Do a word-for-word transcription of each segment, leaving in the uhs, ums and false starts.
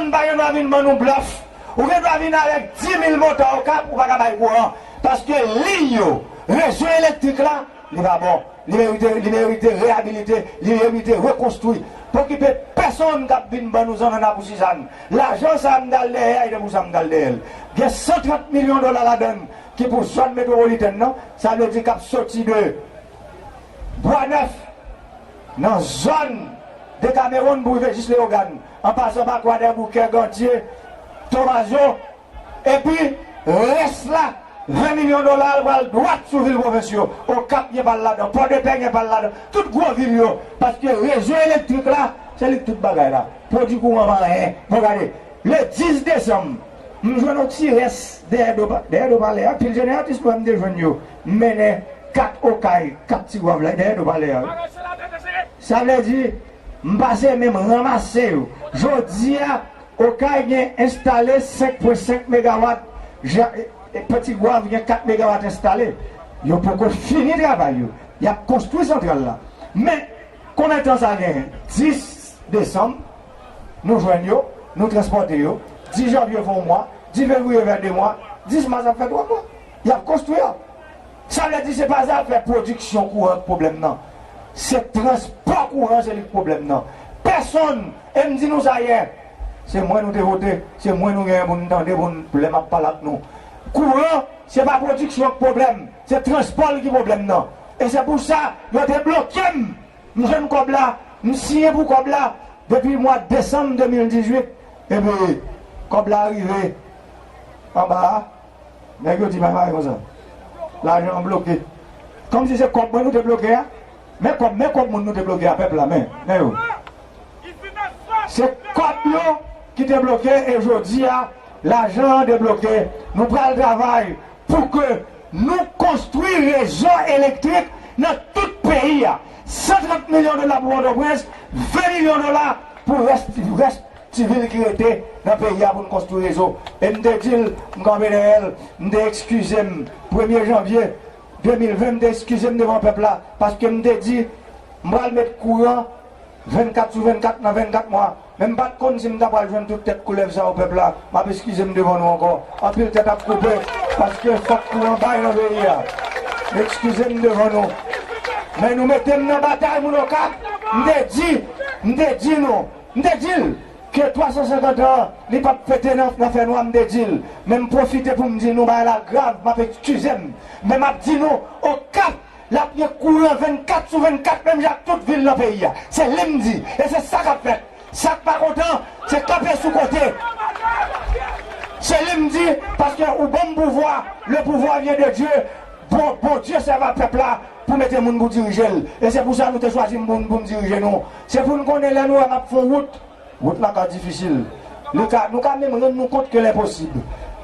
Pèsonn pa gen dwa vin ban nou blòf. Ou gen dwa vin avèk dis mil moto Okap, ou pa ka bay kouran. Paske liy yo, rezo elektrik la, li pa bon. Li merite, li merite reyabilite, li merite rekonstwi. Pa okipe pèsonn k ap vin ban nou zannanna pou Sizàn. Lajan sa a m t al dèyè, e se pou sa m t al dèyè l. Gen san trant milyon dola ladan l ki pou zòn metwopolitèn nan, sa vle di k ap soti de Bwa Nèf, nan zòn Dekameron pou rive jis Leyogàn, an pasan pa Kwadèboukè, Gantye, Tomazo, epi rès la, ven milyon dola, l pral dwat sou vil pwovens yo. Okap gen pa l ladan, Pòdepè gen pa l ladan, tout gwo vil yo, paske rezo elektrik la, se li k tout bagay la. Pwodui kouran pa anyen. Bon, gade, le dis desanm, m jwenn yon ti rès dèyè do pa-, dèyè do palè a, pil jeneratris nou wè m te jwenn yo. M mennen kat Okay, kat Tigwav la, dèyè do palè a, wi. Sa vle di, m pase men m ranmase yo. Jodi a, Okay gen enstale senk pwen senk megawat, Ja-, e, e, Ti Gwav gen kat megawat enstale. Yo poko fini travay yo. Y ap konstwi santral la. Men, konbyen tan sa genyen? Dis desanm, nou jwenn yo, nou transpòte yo. Dis janvye fè yon mwa, dis fevriye fè de mwa, dis mas ap fè twa mwa. Y ap konstwi yo. Sa vle di se pa zafè pwodiksyon kouran k pwoblèm nan. Se transpò kouran se li k pwoblèm nan. Pèsonn, e m di nou sa yè, se mwen nou te vote, se mwen nou genyen pou n tande, pou n, lè m ap pale ak nou. Kouran, se pa pwodiksyon k pwoblèm, se transpò l ki pwoblèm nan. E se pou sa, yo te bloke m. M jwenn kòb la, m siyen pou kòb la depi mwa desanm de mil dizuit, epi kòb la rive anba a, nèg yo di pa pale konsa. Lajan an bloke. Kòmsi se kòb mwen nou te bloke a. Men kòb, men kòb moun nou te bloke a, pèp la, men, men yo. Se kòb yo ki te bloke e jodi a, lajan an debloke. Nou pral travay pou ke nou konstwi rezo elektrik nan tout peyi a. San trant milyon dola pou Pòtoprens, ven milyon dola pou rès, rès ti vil ki rete nan peyi a pou n konstwi rezo. E m te di l, m kanpe dèyè l, m te ekskize m. Premye janvye de mil ven, m te ekskize m devan pèp la, paske m te di, m pral met kouran vennkat sou vennkat nan vennkat mwa. Men m pa t konn si m ta pral jwenn tout tèt koulèv sa yo, pèp la. M ap eskize m devan nou ankò. Anpil tèt ap koupe, paske fòk kouran bay nan peyi a. M eskize m devan nou. Men nou mete m nan batay, moun Okap. M te di, m te di nou, m te di l ke twa san senkant an, li p ap fete nan, nan fènwa, m te di l. Men m pwofite pou m di nou, bagay la grav, m ap eskize m. Men m ap di nou, Okap, l ap gen kouran vennkat sou vennkat, menm jan ak tout vil nan peyi a. Se li m di, e se sa k ap fèt. Sa k pa kontan, se kanpe sou kote. Se li m di, paske ou ban m pouvwa, le pouvoir vient de Dieu. Bon, Bondye sèvi a pèp la pou mete moun pou dirije l. E se pou sa nou te chwazi moun pou n dirije nou. Se pou n konnen lè nou wè m ap fè yon wout, wout la ka difisil. Nou ka, nou ka menm rann nou kont ke l enposib.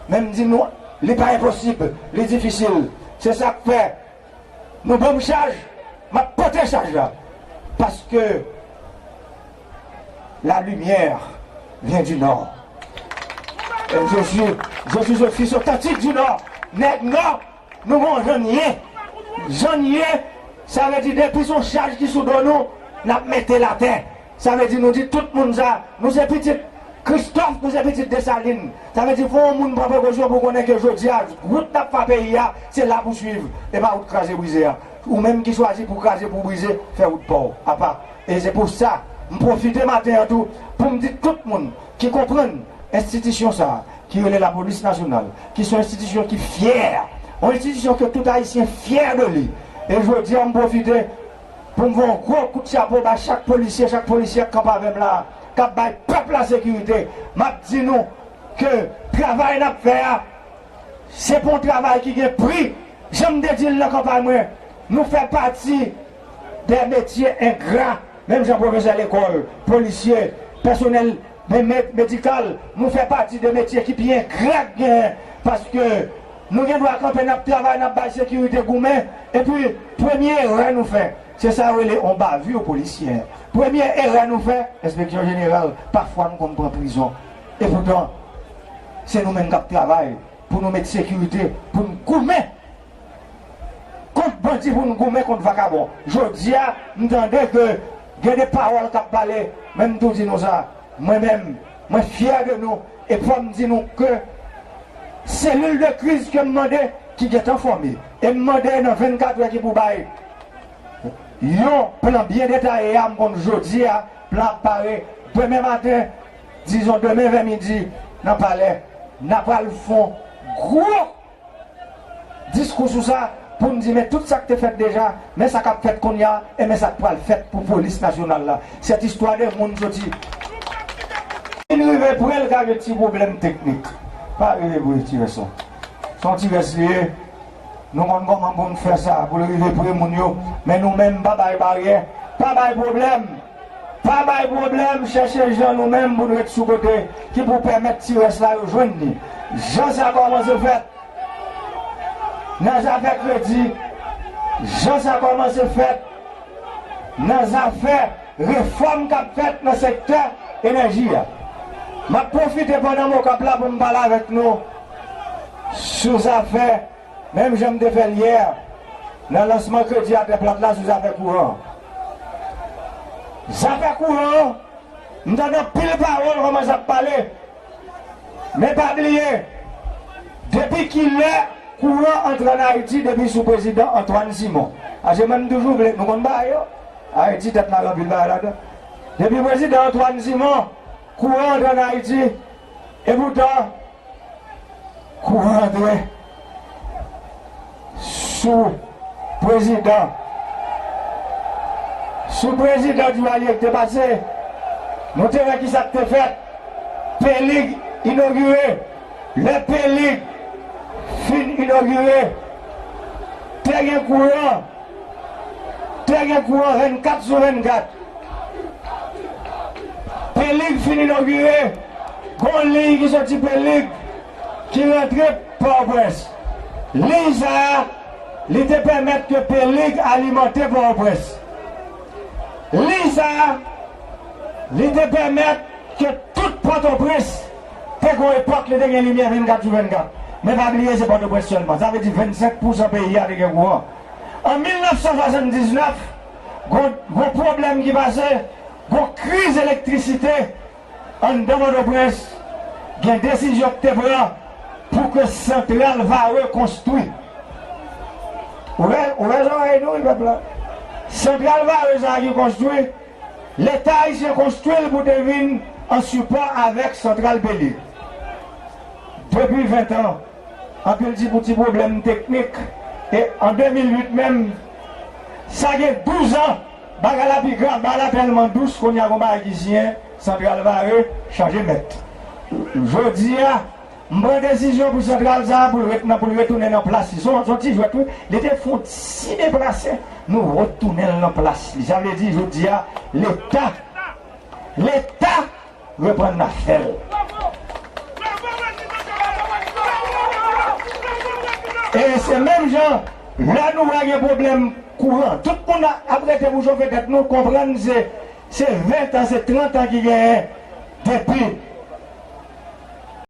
Men m di nou, li pa enposib, li difisil. Se sa k fè, nou ban m chaj, m ap pote chaj la. Paske la lumière vient du nord. Et je suis, je suis un fils authentique du nord. Nèg nò, nou gon jan n ye. Jan n ye, sa vle di depi se yon chaj ki sou do nou, n ap mete l atè. Sa vle di nou di tout moun sa, nou se pitit Kristòf, nou se pitit Desalin. Sa vle di fò yon moun pran prekosyon pou konnen ke jodi a, wout n ap fè peyi a, se la pou swiv, e pa wout kraze brize a. Ou menm ki chwazi pou kraze, pou brize, fè wout pa w, apa. E se pou sa, m pwofite maten an tou, pou m di tout moun ki konprann enstitisyon sa a, ki rele Lapolis Nasyonal, ki se yon enstitisyon ki fyè, yon enstitisyon ke tout Ayisyen fyè de li. E jodi a, m pwofite pou m voye yon gwo kout chapo ba chak polisye, chak polisyè k kanpe avè m la, k ap bay pèp la sekirite. M ap di nou ke travay n ap fè a, se pa yon travay ki gen pri. Jan m te di l nan kanpay mwen, nou fè pati de metye engra, menm jan pwofesè lekòl, polisye, pèsonèl me-, me-, medikal, nou fè pati de metye ki pi engra k genyen, paske nou gen dwa kanpe, n ap travay, n ap bay sekirite goumen, epi premye erè nou fè, se sa yo rele yon bavi polisyè. Premye erè nou fè, enspeksyon jeneral, pafwa nou konn pran prizon. Epoutan, se nou menm k ap travay pou nou met sekirite, pou n goumen kont bandi, pou n goumen kont vakabon. Jodi a, m tande ke gen de pawòl k ap pale, men m tou di nou sa, mwen menm, Mwen fyè de nou, e fò m di nou ke selil de kriz ke m mande ki gentan fòme. E m mande nan vennkat è ki pou bay yon plan byen detaye a, m konn jodi a, plan ap pare demen maten, dizon demen vè midi nan palè, n a pral fè yon gwo diskou sou sa pou n di men tout sa k te fèt deja, men sa k ap fèt kounye a, e men sa k pral fèt pou polis nasyonal la. Sèt istwa de moun soti. Vin rive pre l ka gen ti pwoblèm teknik. Pa rive pre ti rès la. Se yon ti rès li ye. Nou konn kòman pou n fè sa pou l rive pre moun yo. Men nou menm pa bay baryè, pa bay pwoblèm. Pa bay pwoblèm, chèche jan nou menm pou n ret sou kote ki pou pèmèt ti rès la yo jwenn li. Jan sa kòmanse fèt nan zafè kredi, jan sa kòmanse fèt nan zafè refòm k ap fèt nan sektè enèji a. M ap pwofite pandan m Okap la pou m pale avèk nou sou zafè, menm jan m te fè l yè, nan lansman kredi a tè plat la sou zafè kouran. Zafè kouran, m tande anpil pawòl kòmanse ap pale. Men pa bliye, depi kilè kouran antre ann Ayiti? Depi sou prezidan Antoine Simon. Paske mwen m toujou vle, nou konn bagay yo. Ayiti tèt la gen anpil bagay ladan. Depi prezidan Antoine Simon, kouran antre ann Ayiti. Epoutan, kouran antre sou prezidan, sou prezidan Duvalier ki te pase, nou te wè ki sa k te fèt. Pelig inogire. Lè Pelig fin inogire, te gen kouran, te gen kouran vennkat sou vennkat. Pelig fin inogire, gon liy ki soti Pelig ki rantre Pòtoprens. Liy sa a, li te pèmèt ke Pelig alimante Pòtoprens. Liy sa a, li te pèmèt ke tout Pòtoprens te gon epòk li te gen limyè vennkat sou vennkat. Men pa bliye se Pòtoprens sèlman. Sa vle di vennsenk pousan peyi a te gen kouran. An mil nèf san swasanndiznèf, gon, gon pwoblèm ki pase, gon kriz elektrisite anndan Pòtoprens, gen desizyon ki te pran pou ke santral Vare konstwi. Ou wè, ou wè zòrèy nou, wi, pèp la. Santral Vare sa a ki konstwi, Leta ayisyen konstwi l pou te vin an sipò avèk santral Pelig. Depi ven tan, anpil ti, ti pwoblèm teknik. E an de mil uit menm, sa gen douz an, bagay la pi grav, bagay la tèlman dous, kounye a gon bagay ki siyen, santral Vare chanje mèt. Jodi a, m pran desizyon pou santral sa a, pou l ret nan, pou l retounen nan plas li. Se yon, se yon ti jwèt, wi. Li te fè yon ti deplase, nou retounen l nan plas li. Sa vle di, jodi a, Leta, Leta reprann afè l. E se menm jan, lè nou wè gen pwoblèm kouran, tout moun ap rete pou chofe tèt nou, konprann se, se ven tan, se trant an ki genyen depi